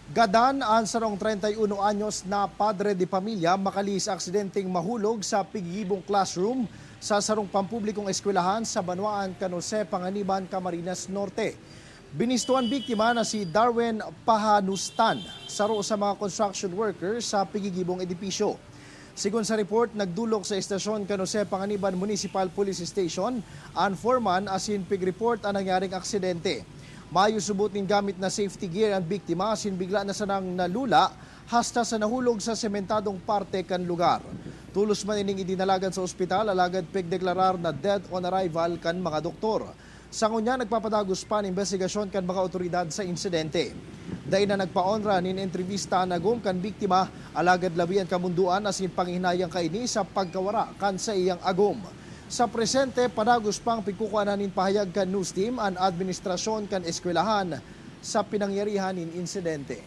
Gadan ang sarong 31 anyos na padre de pamilya makalis aksidenteng mahulog sa pigibong classroom sa sarong pampublikong eskwelahan sa Banwaan kan Jose Panganiban, Camarines Norte. Binistuan biktima na si Darwin Pahanustan, saro sa mga construction workers sa pigigibong edipisyo. Sigon sa report, nagdulok sa estasyon kan Jose Panganiban Municipal Police Station ang foreman asin pig-report ang nangyaring aksidente. Mayo subot nin gamit na safety gear ang biktima asin bigla na sanang nalula hasta sa nahulog sa sementadong parte kan lugar. Tulos man ining idinalagan sa ospital, alagad pigdeklarar na dead on arrival kan mga doktor. Sa ngunya, nagpapadagos pa ang investigasyon kan mga otoridad sa insidente. Dai na nagpaonra nin entrevista ang agom kan biktima, alagad labi ang kamunduan asin panghinayang kaini sa pagkawara kan sa iyang agom. Sa presente, padagos pang pigkukuanan nin pahayag kan news team ang administrasyon kan eskwelahan sa pinangyarihan nin insidente.